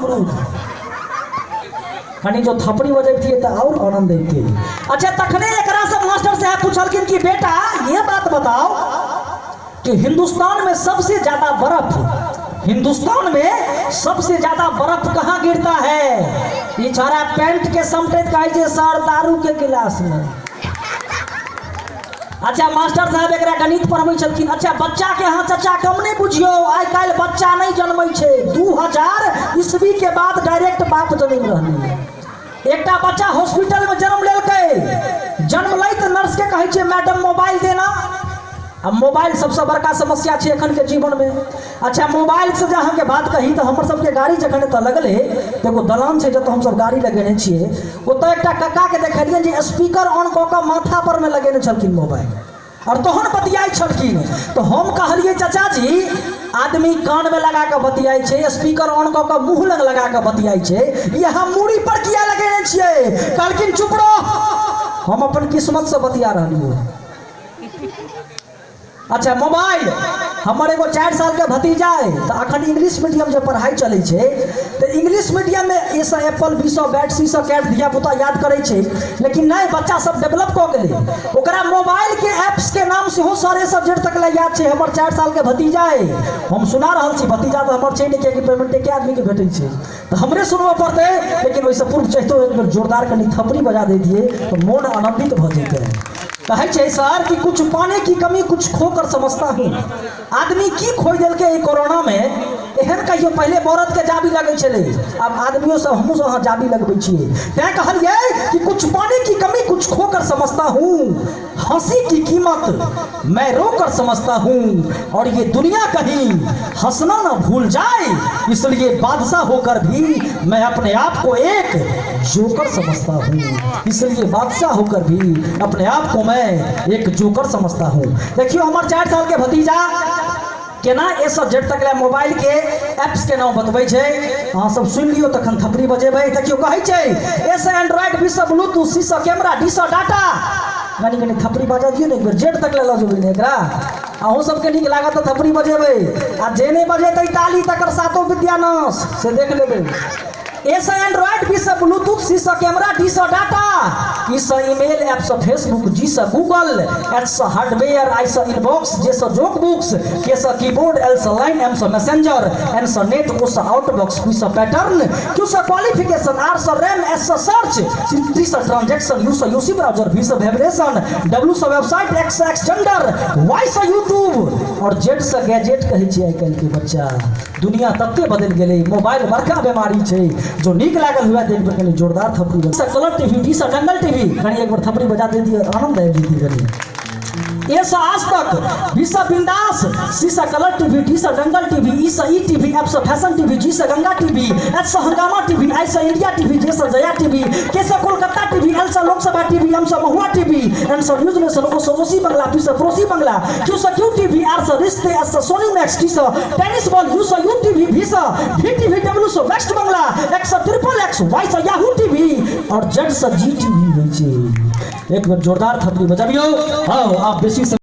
अमरूद। कनी जो थपड़ी बजैतियै तऽ और आनंद अबितै। अच्छा, तखने एकरा से मास्टर साहब पूछलखिन कि बेटा, ये बात बताओ कि हिंदुस्तान में सबसे ज्यादा बर्फ, हिंदुस्तान में सबसे ज्यादा बर्फ कहाँ गिरता है? ई छोरा पैंट के समटैत कहै छै, सर, दारू के गिलास में। अच्छा, मास्टर साहब एकरा गणित पढ़बै छलखिन। अच्छा, बच्चा के अहाँ चाचा कम नहि बुझियौ। आइ काल्हि बच्चा नहि जन्मै छै, 2000 ईस्वी के बाद डायरेक्ट बाप जनमि रहलै। एकटा बच्चा हॉस्पिटल में जन्म लेलकै। जन्म लैत नर्स के कहै छै, मैडम, मोबाइल देना। आ मोबाइल सबसँ बड़का समस्या छै एखन के जीवन में। अच्छा, मोबाइल से जे अहाँके बात कही तऽ हमर सबके गाड़ी जखन एतऽ लगलै तऽ एगो दलान छै जतऽ हमसब गाड़ी लगेने छियै। ओतऽ एकटा कक्काके देखलियनि जे स्पीकर ऑन कऽ कऽ माथा परमे लगेने छलखिन मोबाइल आओर तहन बतियाइ छलखिन। तऽ हम कहलियै, चाचाजी, आदमी कानमे लगा कऽ बतियाइ छै, स्पीकर ऑन कऽ कऽ मुँह लग लगा कऽ बतियाइ छै, ई अहाँ मूड़ी पर किया लगेने छियै? कहलखिन, चुप रह, हम अपन किस्मतसँ बतिया रहलियै। अच्छा, मोबाइल, हमर एगो 4 सालके भतीजा अइ, तऽ अखन इंग्लिश मीडियम जे पढ़ाइ चलै छै तऽ इंग्लिश मीडियममे ए सँ एप्पल, बी सँ बैट, सी सँ कैट धियापुता याद करै छै। लेकिन नहि, बच्चा सब डेवलप कऽ गेलै। ओकरा मोबाइलके एप्सके नाम सेहो सर ए सँ जेड तक लए याद छै। हमर 4 सालके भतीजा अइ, हम सुना रहल छी। भतीजा तऽ हमर छै नहि, कियाकि पेमेंट एके आदमीके भेटै छै तऽ हमरे सुनबऽ पड़तै। लेकिन ओहिसँ पूर्व चाहितो एक बेर जोरदार कनि थपड़ी बजा दैतियै तऽ मोन आनन्दित भऽ जैतै। कहै छै सर कि कुछ पाने की कमी कुछ खो कर समझता हूँ। आदमी की खोइ देलकै एहि कोरोनामे एहन? कहियो पहिले बरदके जाबी लगै छलै, आब आदमियो सब, हमहूँ सब अहाँ जाबी लगबै छियै। तैं कहलियै कि कुछ पाने की कमी कुछ खो कर समझता हूँ, हंसी की कीमत मैं रो कर समझता हूँ और ये दुनिया कहीं हंसना ना भूल जाए, इसलिए बादशाह होकर भी मैं अपने आप को एक जोकर समझता हूँ। इसलिए बादशाह होकर भी अपने आप को मैं एक जोकर समझता हूँ। देखियो, हमर 4 साल के भतीजा केना ए सँ जेड तक ले मोबाइल के एप्स के नाम बतबै छै। अहाँ सब सुनि लियौ, तखन थपड़ी बजेबै। देखियौ, कहै छै, ए से एंड्रॉइड, बी से ब्लूटूथ, सी से कैमरा, डी से डाटा। कनि कनि थपड़ी बजा दियौ ने एक बेर। जेड तक ले लऽ जेबै ने एकरा। अहूँ सबके नीक लागत तऽ थपड़ी बजेबै आ जे नहि बजेतै ताली तकर सातो विद्यानाश, से देख लेबै। ए से एंड्रॉइड, बी से ब्लूटूथ, सी से कैमरा, डी से डाटा, ई से ईमेल, एफ से फेसबुक, जी से गूगल, एच से हार्डवेयर, आई से इनबॉक्स, जे से जोक बुक्स, के से कीबोर्ड, एल से लाइन, एम से मैसेंजर, एन से नेट, ओ से आउटबॉक्स, पी से पैटर्न, क्यू से क्वालिफिकेशन, आर से रैम, एस से सर्च, टी से ट्रांजैक्शन, you से यूसी ब्राउजर, वी से वाइब्रेशन, डब्ल्यू से वेबसाइट, एक्स से एक्सटेंडर, वाई से यूट्यूब और जेड से गैजेट कहै छै आइ काल्हि के बच्चा। दुनिया तते बदलि गेलै। मोबाइल बड़का बीमारी छै। जो नीक लागल हुए तऽ एक बेर कनि जोरदार थपड़ी। से कलर टीवी, डी से दंगल टीवी। कनि एक बेर थपड़ी बजा दैतियै, आनंद आबि जैती कनि। ए से आज तक, बी से बिंदास, सी से कलर टीवी, डी से दंगल टीवी, ई से ई टीवी, एफ से फैशन टीवी, जी से गंगा टीवी, एच से हंगामा टीवी, आई से इंडिया टीवी, जे से जया टीवी, के से कोलकाता टीवी, एल से लोकसभा टीवी, एम से महुआ टीवी, एन से न्यूज नेशन, ओ से ओसी बंगला, पी से पड़ोसी बंगला, क्यू से क्यू टीवी, आर से रिश्ते, S Se Sony Max, T Se tennis ball, you Se U TV, भी से भी TV, W से West बंगला, x से triple x, Y से Yahoo TV और Z से जी TV होइ छै। एक बेर जोरदार थपड़ी बजाबियौ। हाँ, आप बेसी।